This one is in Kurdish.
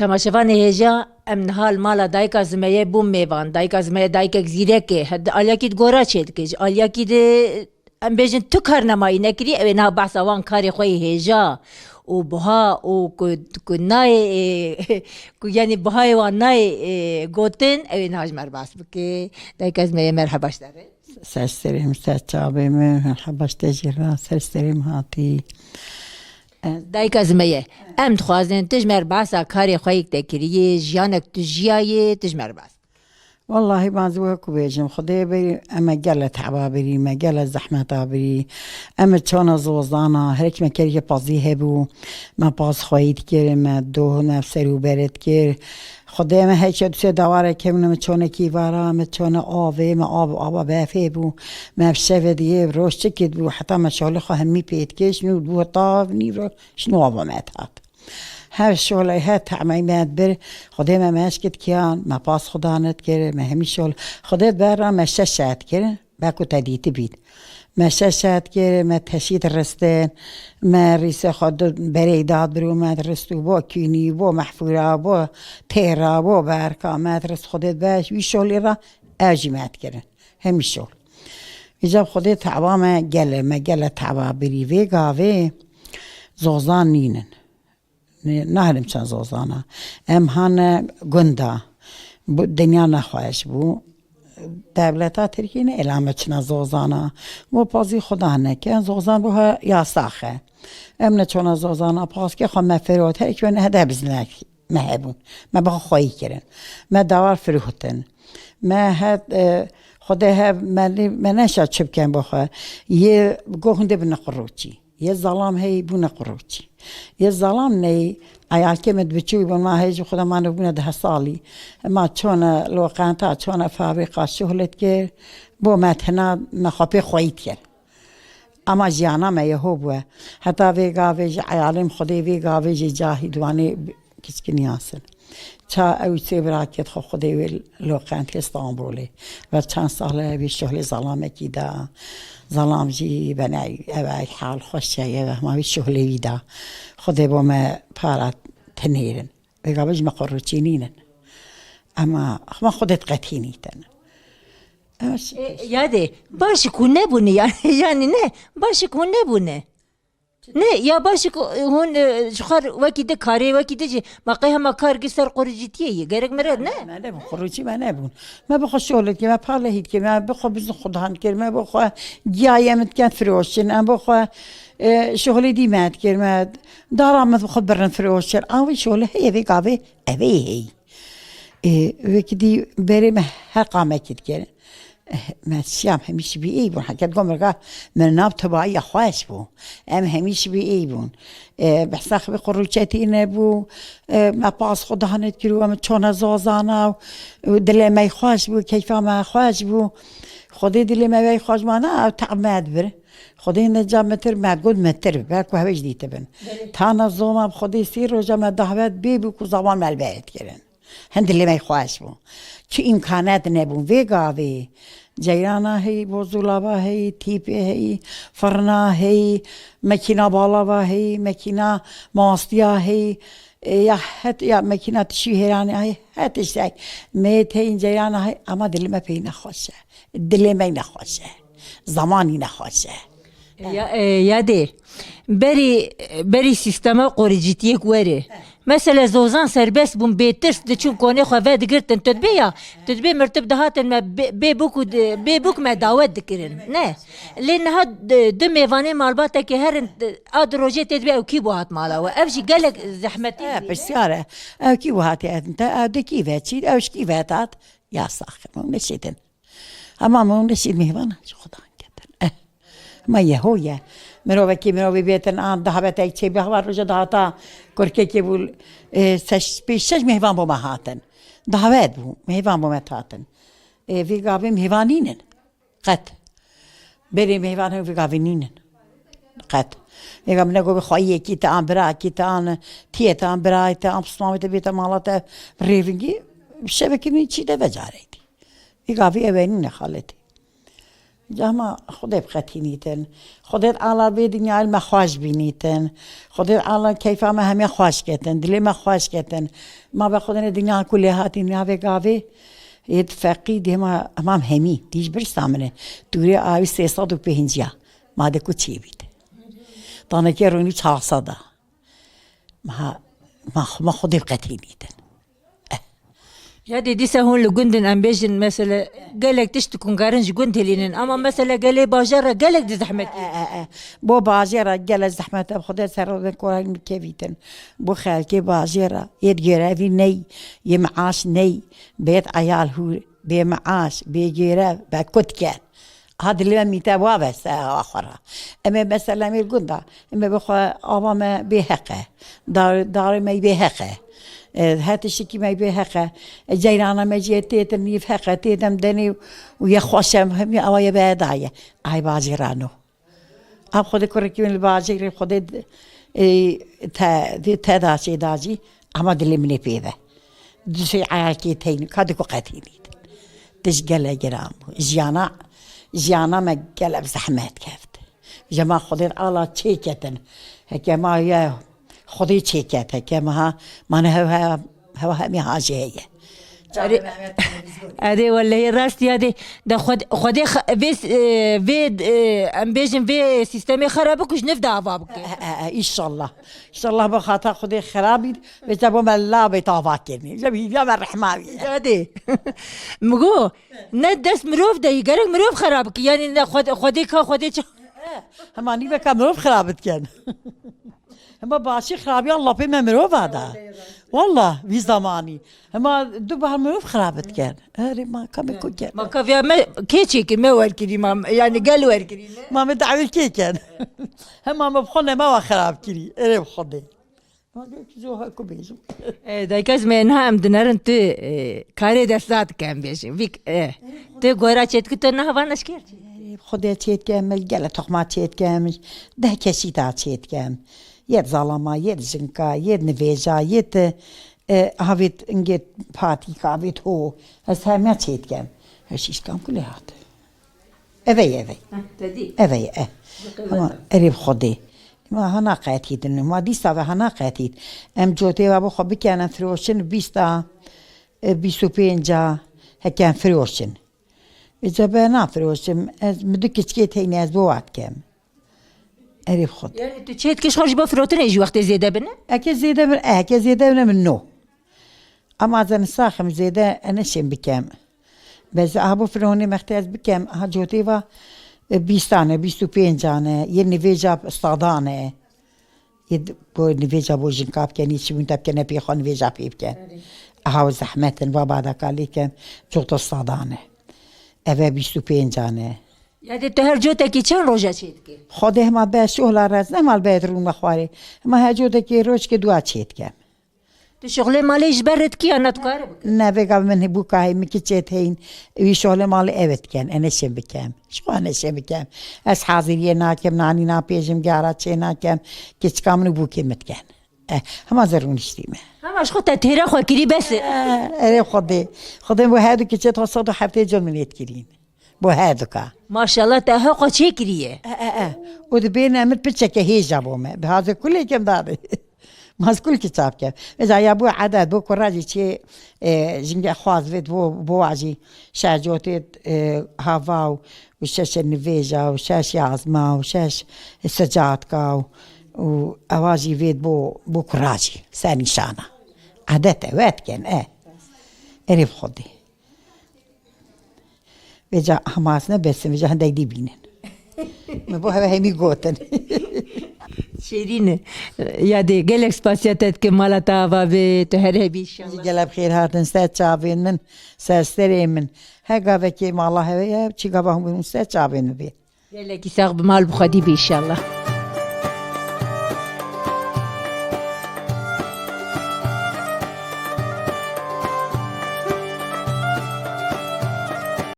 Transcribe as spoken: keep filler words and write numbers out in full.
Temaşevanê hêja, em niha li mala dayika Zimeyê bûn mêvan. Dayika Zimeyê dayikek zîrek e. He, di aliyakî di gora çêdike. Ji aliyakî di, em bêjin, tu kar nemayî nekirî, ew ê niha behsa wan karê xwe yê hêja û buha û ku, ku nayê, e, ku, yanî, buhayê wan nayê, e, gotin, ew ê niha ji me re behs bike. Dayika Zimeyê, merheba ji te re. Ser serê min, ser çavê min, merheba ji te jî re, ser serê min hatî. Dayika Zimeyê, em dixwazin tu ji me re behsa karê xwe yek te kiriyê, jiyanek tu jiyayê, tu ji me re behs. Wellahî, ma ez wê ku bêjim, Xwedê berî, em ê gele teba birî, me gele zehmeta birî, em ê çona zozana, her me kerê pazî hebû, me paz xweyî dikir, me doh nefser û beret kir. Xwedê me her çe dusê dawarek hebûne, me çonekî vara, me çone avê, me av, ava befê bû, me bi şevê diyê, roj çikit bû, heta me şolê xwe hemî pê dikir, şinû bû tav, nîvro, şinû ava me hat. Her şolê, her tehmey me bir, Xwedê me meşkit kiyan, me pas Xuda net kir, me hemî şol, Xwedê ber ra me şeş şehet kir, be ku te dîti bît. Me şeş şehet kir, me teşît ristin, me rîsê xwe du berê dad bir û me rist û bo kînî, bo mehfûra, bo têra, bo berka, me rist Xwedê beş, wî şolê ra ev jî me dikirin. Hemî şol. Îca Xwedê teba me gele, me gele teba birî vê gavê zozan nînin. Nê, nahilim çend zozana. Em hane gunda. Bu dinya nexweş bû. Dewleta Tirkî ne êla me çina zozana. Bo pazî Xuda neke. Zozan bu ha yasaxe. Em ne çona zozana. Paske xwe me ferot. Her ki ne hede biznek me hebûn. Me bi xwe xweyî kirin. Me dawar firuhtin. Me het, e, Xwedê hev me, me neşa çi bikin bo xwe. Yê go hunde bine qurûçî. Yê zalam hey bûne qurûçî. Yê zalam ney, eyalkê min dibiçûk bûn, ma hêj û xwe de mane bûne deh salî. Ma çone loqenta, çone fabrîka şuhlet kir, bo me tena me xwe pê xweyî dikir. Ama jiyana me yê ho bûye. Heta vê gavê jî eyalê min Xwedê vê gavê jî cahî diwanê kiçkiniyasin. Ça ew sê bira ket xwe Xwedê wê loqentê Stenbolê. Ve çend sal e wî şuhlê zalamekî da. Zalam jî benay, ev ay hal xweş e, ev ma wî şuhlê wî da. Xwedê bo me para tenêrin. Vêga be ji me qurûçî nînin. Ema xwe Xwedê diqetînîtin. Ema şi- E, yadê, baş ku nebûne yani, yani ne, baş ku nebûne. Ne, ya baş ku, e, hûn, e, ji xwe wekî di karê, wekî di jî, ma qey hema kar gi ser qurûçîtiyê ye, gerek mi re ne? Me nebûn, qurûçî me nebûn. Me bi xwe şol dikir, me palehî dikir, me bi xwe bizin xudan dikir, me bi xwe giyayê min dikin firoşin, em bi xwe, e, şolê dî me dikir, me dara min bi xwe birin firoşin. Awî şolê heye vê gavê evê hey. E, wekî dî berê me her qamekî dikir. Eh, me şiyam hemî şibî ey bûn. Heket gom rika me nav tebayî ya xweş bû. Em hemî şibî ey bûn. Eh, behsa xwe qurûçetî nebû. Eh, me pas xwe dahane dikir û em çona zozana û, û dilê me xweş bû, keyfa me xweş bû. Xwedê dilê me vey xweş mana, ew te'b me dibir. Xwedê ne ca metir me got metir, ber ku hevêj dîtibin. Tana zoma bi Xwedê sê roja me dahvet bê bû ku zaman me li ber dikirin. Hin dilê me xweş bû. Çi îmkanet nebûn. Vê gavê ceyrana heyî, bozulaba heyî, tîpê heyî, firna heyî, mekîna balava heyî, mekîna mastiya heyî, e, ya het, ya mekîna tişî hêranê heyî, het tiştek. Mêt heyî, ceyrana heyî, ama dilê me pey nexweş e. Dilê me nexweş e. Zamanî nexweş e. Ya, e, yadê. Berî, berî sîstema qoricîtiyek were. Mesela zozan serbest bûn, bê tirs diçûn konê xwe vedigirtin. Tu dibê ya, tu dibê mirtib dihatin me bê, bê bûk û di-, bê bûk me dawet dikirin. Ne. Lê niha di-, du mêvanê malbatekê herin, a di rojê tê dibê ew kî bû hat mala we. Ev jî gelek zehmetî. E, pirsiyar e. Ew kî bû hatiye te, ew di kî ve çî, ew ji kî ve tat? Ya sax, ne şêtin. Hema min nişî mêvan ji Xudan ketin. Eh. Ma yeho ye. Mirovekî mirovî bêtin an davetek çê bi hava roja dahata kurkekê bû, e, seş, pêş şeş mêvan bo me hatin. Davet bû, mêvan bo me hatin. E, vî gavê mêvan nînin. Qet. Berê mêvan vî gavê nînin. Qet. Vêga min ego bi xweyiyekî te an, birakî te an, tiyê te an, birayê te an, pismamê te bête mala te rêvingî, şevekî min çî de vecareydî. Vî gavê ew nîne xaletê. Cahma Xwedê bi qetînîtin. Xwedê ala vê dinyayê me xweş bînîtin. Xwedê ala keyfa me hemê xweş ketin, dilê me xweş ketin. Ma be Xwedê ne dinya ku lê hatî navê gavê, yê feqî dê ma hemam hemî, dîj birsa min e. Tûrê awî sê sed û pêncî ya. Ma de ku çê bît. Tanekê rûnî çar sed a. Ma, ma, ma Xwedê bi qetînîtin. Ya dê dîsa hûn li gund in, em bêjin, mesele gelek tişt dikun karin ji gund hilînin. Ama mesele gelê bajêr re gelek di zehmet E, e, e. Bo bajêr re gelek zehmet e. Xwedê ser rûdin kolayî min kevîtin. Bo xelkê bajêr re yê di görevî ney, yê meaş ney, bêt eyal hûr, bê meaş, bê görev, be kut ken. Ha dilê me mîte wa be se awa xwe re. Em ê mesela em ê gunda. Em ê bi xwe ava me bê heq e. Dar, darê me bê heq e. E, her tiştekî me bê heq e. E, ceyrana me jî tê te nîv heq e, tê dem denê û ye xweş e, hemî awa ye be daye. Ay bacê rano. Ev Xwedê kurekî min li bacê re Xwedê, e, te, te da çê da jî, ama dilê min ê pê ve. Du şey ayakê teyn, ka diku qetînî. Tij gele giran bû. Jiyana, jiyana me gele bi zehmet kevt. Jema Xwedê ala çê ketin. Heke ma ye Xwedê çê ket, heke ma ha, mane hev, hev, hev hemî hajê heye. Erê, erê, wellehî rast ya dê. De Xwed-, Xwedê xe-, vê s-, e, vê, e, em bêjin vê sîstemê xera biku ji nif de ava bike. E, e, e, înşallah. Înşallah bi xata Xwedê xera bît, vê te bo me la bê tava kirinê. Ji hîviya me rehma wî ye. Ya dê. Migo, ne dest mirov de yî, gerek mirov xera bike. Yanî ne Xwed-, Xwedê ka Xwedê çi? Hema nîveka mirov xera bitken. Hema başî xirabiya lapê me mirova da. Walla, vî zamanî. Hema du bahar mirov xirab dikin. Erê ma ka me ku ken. Ma kaviya me kê çêkir, me werkirî ma, yani gel werkirî me. Ma me dawî kê ken. Hema me bi xwe nema wa xirab kirî. Erê bi Xwedê. Ma gel ki zo ha ku bêjim. E, dayka ez me niha em dinerin tu, e, karê desta dikem bêjim. Vîk, e, tu gora çêdikî tu niha van eşkêr çê. Erê bi Xwedê çêdikem, me gele toxma çêdikem, deh kesî ta çêdikem. Yê di zalama, yê di jinka, yê di nivêja, yê di, e, havêt ingê patîka, havêt ho. Ez hemiya çê dikem. Her şîşkam ku lê hat. Eve ye, eve ye. Heh, te dî. Eve ye, e. Bi qeweta. Ama erê bi Xwedê. Ma hana qetî din, ma dîsa ve hana qetî. Em cotê ve bo xwe bikenin firoşin bîsta, e, bîst û pênca heken firoşin. Êca be nafiroşim, ez mi du kiçikê teynî ez bo wa dikem. Erê bi Xwedê. Yani tu çê dikî ji xwe ji bo firotinê jî wextê zêde bine? Eke zêde bin, e, eke zêde bine min no. Ama ez ene saxim zêde ene şên bikem. Bez aha bo fironê mextê ez bikem, aha cotê va, e, bîstan e, bîst û pêncan e, yê nivêja sadan e. Yê d-, bo nivêja bo jinka biken, yê çimûn te biken, ne pê xwe nivêja pê biken. Erê. Aha, o zehmet in, va badaka lê kem, cota sadan e. Eve bîst û pêncan e. Ya dê tu her cotekî çend roja çê dikî? Xwedê hema be şohla rez, ne mal be rûn me xwarê. Hema her cotekî rojkê dua çê dikem. Tu şoxlê malê ji ber re dikî ya ne tu kare bikî? Ne, vêga min bûka hê, min kiçê heyîn, wî şoxlê malê ev diken, enê şên bikem. Ji xwe enê şên bikem. Ez haziriyê nakem, nanî napêjim, gara çê nakem, kiçika min û bûkê min diken. Eh, hema zerûniştî me. Hema ji xwe te têra xwe kirî bes e. Eh, erê Xwedê. Xwedê bo her du kiçê xwe sed û heftê col min êt kirîn. Bo her du ka. Maşallah te heqa çê kiriye. Eh, eh, eh. Û dibêne min piçeke hêja bo me. Bi hazê kulê kem dadê. Maz kul ki çap kem. Mesela ya bo edet, bo kura jî çê, e, jinge xwaz vêt bo, bo wa jî şer cotê, e, hava û û şeş nivêja û şeş yazma û şeş sicatka û, û ewa jî vêt bo, bo kura jî ser nîşana. Edet e, wet ken, e. Erê bi Xwedê. Vêca Hamas ne besin, vêca hindek dî bînin. Me bo heve hemî gotin. Şêrîn e. Ya dê gelek spasiya te dikim, mala te ava be, tu her hebî inşallah. Gelek xêr hatin ser çavên min, ser serê min. Her gavekê mala heve ye, çi gava hûn ser çavên min bê. Gelekî sax bi, mal bi xwedî bî inşallah.